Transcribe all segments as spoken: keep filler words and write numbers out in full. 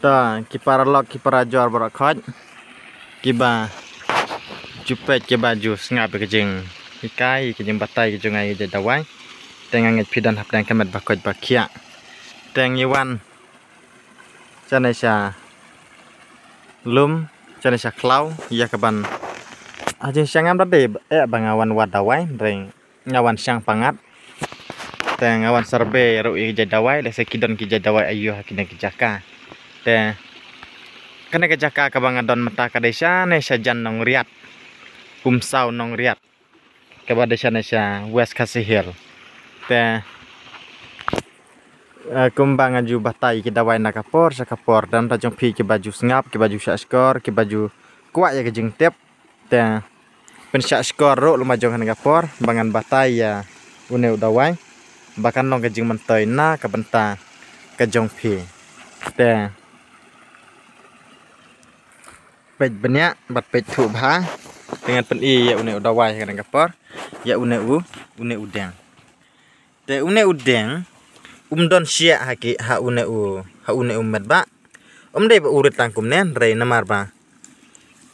Ta ki paralok ki parajor baroh khoit, kiba ju peit kiba ju sngap ka jinghikai ka jingbatai ka jong nga ïa ka jait dawai. Te nga ngeit phi don hapdeng ka met ba koit ba khiah. Te ngi wan shane sha lum, shane sha khlaw ïa ka ban. Ha jingshisha ngam da dei eh ba nga wan wad dawai, hynrei nga wan shang pyngngad. Te nga wan survey ruh ïa ki jait dawai, lehse ki don ki jait dawai aiu ha kine ki jaka. Te kane ka jaka kaba nga don mynta ka dei shane sha jan Nongriat, Umsaw Nongriat, kaba dei shane sha West Khasi Hills. Te eh, kumba nga ju batai ki dawai na ka por sha ka por, te na bynta jong phi kiba ju sngap, kiba ju shahshkor, kiba ju kwah ïa ka jingtip, te pynshahshkor ruh lem jong kane ka por ba ngan batai ïa une u dawai ba kan long ka jingmyntoi na ka bynta ka jong phi. Te peit bniah bad peit thuh bha, te ngan pyni ïa une u dawai ha kane ka por, ïa une u, une u dieng. Te une u dieng um don shiah ha ki, ha une u, ha une u met ba um dei ba u rit tang kumne, hynrei namar ba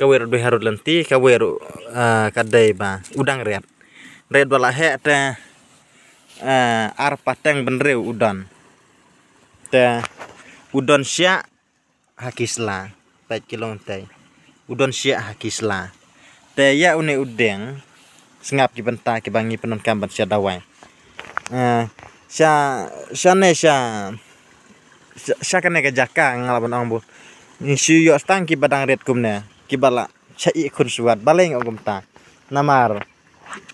kawei ruh dei harud lynti, kawei ruh, ah, ka dei ba u dang riat. Hynrei ba la heh te, ah, ar pateng bynriew u don. Te u don shiah ha ki sla, peit ki long tei. U don shiah ha ki sla. Te ïa une u dieng, sngap ki bynta kiba ngi pyndonkam ban shiah dawai. Eh, sha, shane sha, sha, sha kane ka jaka nga lah ban ong ba ngi shu ïoh tang kiba dang rit kumne, kiba la sha ïeh khun shuwa, balei nga ong kumta. Namar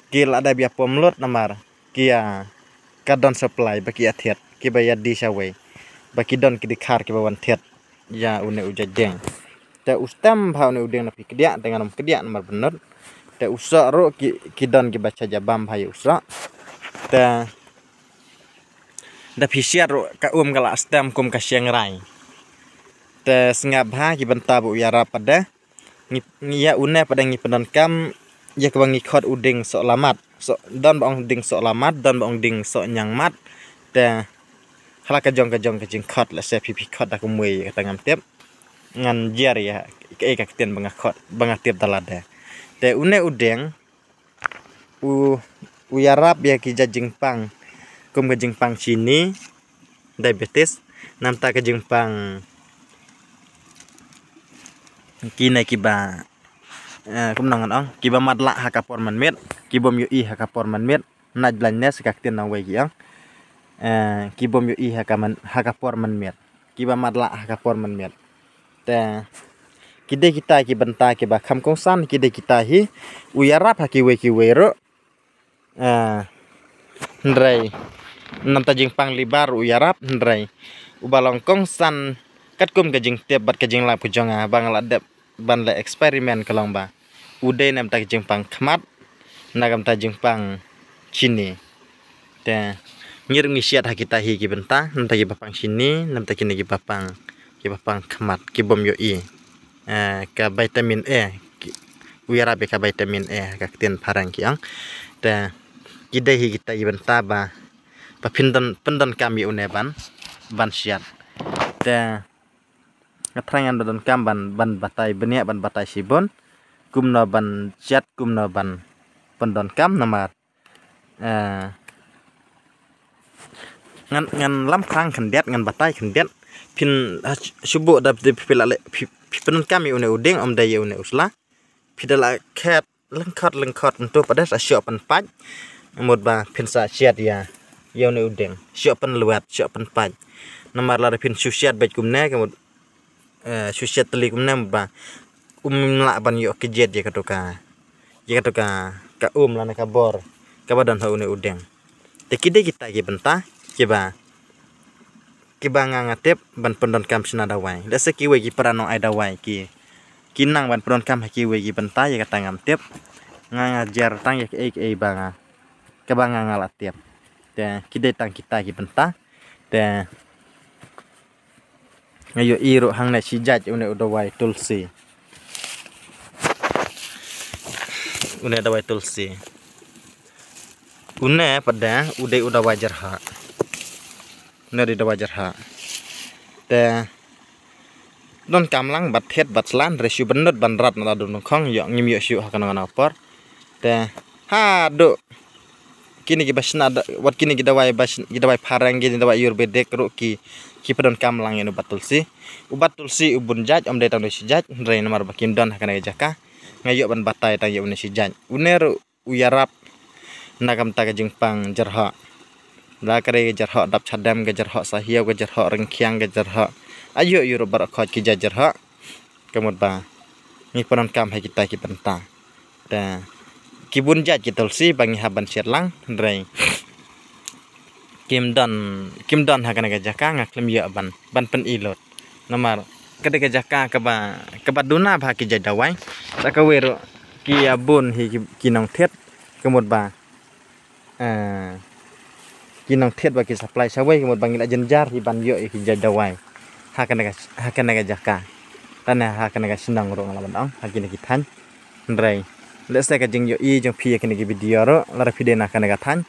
ki la dep ïa pom lut namar ki ïa ka don supply ba ki ïa thied, kiba ïa die shawei, ba ki don ki dkhar kiba wan thied ïa une u jait dieng. Te u stem bha une u dieng, na phi kdiah, te ngan ym kdiah namar bynnud. Te u soh ruh ki, ki don kiba sha ja bam bha ïa u soh. Te da phi shiat ruh ka um ka la stem kum ka shynrai. Te sngap bha ki bynta ba u ïarap pat de. Ngi, ngi ïa une pat de ngi pyndonkam ïa kaba ngi khot u dieng soh lamat. Soh, don ba ong dieng soh lamat, don ba ong dieng soh ñiangmat. Te ha la ka jong ka jong ka jingkhot, lehse phi phi khot da kumwei kata ngam tip. Ngan jer ïa kaei ka ktien ba nga khot, ba nga tip da lade. Te une u dieng u, u ïarap ïa ki jait jingpang kum ka jingpang shini, diabetes, namta ka jingpang kine kiba, eh, kumno ngan ong, kiba matlah ha ka por mynmiet, kibym ïohi ha ka por mynmiet, night blindness ka ktien nongwei ki ong. Eh, kibym ïohi ha ka man, ha ka por mynmiet, kiba matlah ha ka por mynmiet. Te ki dei kita ki bynta kiba kham kongsan, ki dei kita hi u ïarap ha kiwei kiwei ruh. Ah, hynrei namta jingpang liver u ïarap, hynrei uba long kongsan katkum ka jingtip bad ka jinglap ka jong nga ba nga la dep ban leh experiment ka long ba u dei namta ka jingpang khmat, na ka bynta jingpang shini. Te ngi ruh ngi shiat ha kita hi ki bynta, namta kiba pang shini, namta kine kiba pang, kiba pang khmat, kibym ïohi, eh, ka vitamin A, ki, u ïarap ïa ka vitamin A ha ka ktien phareng ki ong. Te ki dei hi kita ki bynta ba, ba phin don, pyndonkam ïa une ban, ban shiat. Te nga thrang ngan pyndonkam ban, ban batai bniah, ban batai shibun kumno ban shiat, kumno ban pyndonkam namar, eh, ngan, ngan lam khrang khyndiat, ngan batai khyndiat. Phin, ha, shu buh da phi, phi la leh, phi, phi pyndonkam ïa une u dieng, ym dei ïa une u sla. Phi da la khet lyngkhot lyngkhot mynta pat de sa shoh pynpait. Mut ba phin sa shiat ïa, ïa une u dieng, shoh pynlwet, shoh pynpait. Namar lada phin shu shiat beit kumne, ka mut, eh, shu shiat tylli kumne ba um lah ban ïoh kjit ïa kato ka, ïa kato ka, ka um lane ka bor kaba don ha une u dieng. Te ki dei kita ki bynta kiba, kiba nga nga tip ban pyndonkam shna dawai. Lehse kiwei ki para nong ai dawai ki, ki nang ban pyndonkam ha kiwei ki bynta, ïa kata ngam tip. Nga nga jer tang ïa kiei kiei ba nga, kaba nga nga la tip. Te ki dei tang kita ki bynta. Te nga ïohi ruh hangne shi jait une u dawai tulsi. Une dawai tulsi. Une pat de u dei u dawai jarhah. Une u dei dawai jarhah. Te Don kam lang bad thied bad slan, re shu bynnud ban rat na la dun khong, ïoh ngim ïoh shu ha kano kano por. Te, ha, do. Kini ki ba shna da, wat kini ki dawai ba shna, ki dawai phareng, ki dawai ayurvedic ruh ki, ki pdon kam lang ïa u bat tulsi. U bat tulsi u bun jait, ym dei tang da shi jait, hynrei namar ba kim don ha kane ka jaka. Nga ïoh ban batai tang ïa une shi jait. Une ruh u ïarap na ka bynta ka jingpang jyrhoh. La ka dei ka jyrhoh dap chadem, ka jyrhoh sahiaw, ka jyrhoh ryngkhiang, ka jyrhoh. Ayu ayu ruh baroh khoit ki jait jyrhoh. Ka mut ba ngi pyndonkam ha kita ki bynta. Te ki bun jait ki tulsi ba ngi hap ban shet lang, hynrei kim don, kim don ha kane ka jaka, nga khlem ïoh ban, ban pyni lut. Namar ka dei ka jaka kaba, kaba duna bha ki jait dawai. Sa kawei ruh ki ïa bun hi ki, ki nongthied, ka mut ba, eh, ki nongthied ba ki supply sa wei, ka mut ba ngi la jynjar hi ban ïoh ïa ki jait dawai ha kane ka, ha kane ka jaka. Tang ha kane ka shnong ruh nga lah ban ong, ha kine ki thaiñ. Hynrei lehse ka jingïohi jong phi ïa kine ki video ruh, lada phi dei na kane ka thaiñ,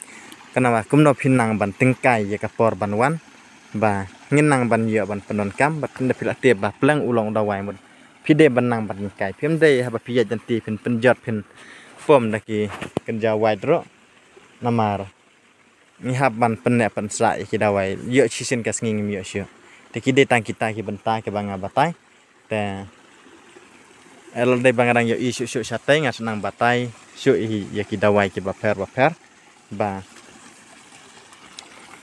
kane ba kumno phin nang ban tyngkai ïa ka por ban wan, ba ngin nang ban ïoh ban pyndonkam, bad tang da phi la tip ba pleng u long u dawai mut. Phi dei ban nang ban tyngkai, phim dei haba phi ïaid lynti phin pynjot phin pom da ki kynja wait ruh. Namar ngi hap ban pynneh pynsah ïa ki dawai, ïoh shisien ka sngi ngim ïoh shuh. Te ki dei tang kita ki bynta kiba nga batai. Te, eh, lada dei ba nga dang ïohi shuh shuh shatei, nga sa nang batai shuh ïa, ïa ki dawai kiba pher ba pher. Ba,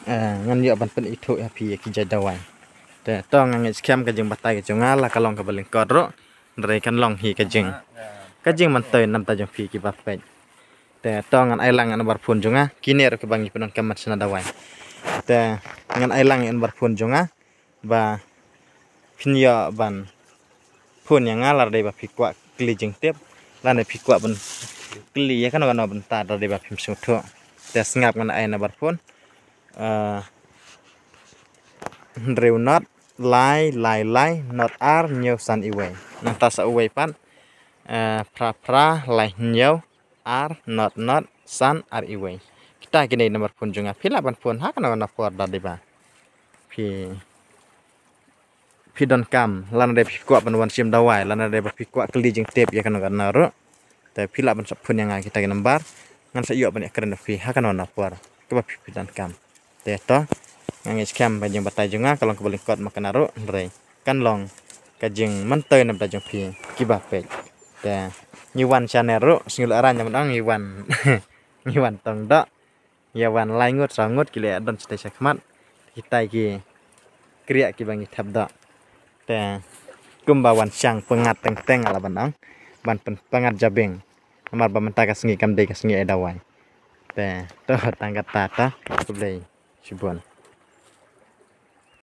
eh, ngan ïoh ban pynithuh ïa phi ïa ki jait dawai. Te to nga ngeit skhem ka jingbatai ka jong nga la ka long kaba lyngkot ruh. Hynrei kan long hi ka jing, ka jingmyntoi na bynta jong phi kiba peit. Te to ngan ai lang ïa u number phone jong nga, kine ruh kiba ngi pyndonkam ban shna dawai. Te ngan ai lang ïa u number phone jong nga, ba phin ïoh ban phone ïa nga lada dei ba phi kwah kylli jingtip, lane phi kwah ban kylli ïa kano kano bynta lada dei ba phim sngewthuh. Te sngap ngan ai number phone, eh, hynriew not lai lai lai not ar hynñiew san iwei. Nangta sa uwei pat, eh, phra phra lai hynñiew ar not not san ar iwei. Kita kine number phone jong nga, phi lah ban phone ha kano kano por lada dei ba phi, phi donkam, lane dei phi kwah ban wan shim dawai, lane dei ba phi kwah kylli jingtip ïa kano kano ruh. Te phi lah ban sa phone ïa nga kita ki number, ngan sa ïoh ban ïakren ïa phi ha kano kano por kaba phi, phi donkam. Te to, nga ngeit skhem ba jingbatai jong nga ka long kaba lyngkot ma kane ruh, hynrei kan long ka jingmyntoi na bynta jong phi kiba peit. Te ngi wan shane ruh, sngewleh rang ïa man ong ngi wan, ngi wan tong doh. Ïa wan lai ngut saw ngut ki leh don shatei shakhmat. Kita ki kriah kiba ngi thep doh. Te kumba wan shang pyngngad teng teng la ban ong, ban pyn-, pyngngad jabieng. Namar ba mynta ka sngi kam dei ka sngi ai dawai. Te to tang kata, to khublei shibun.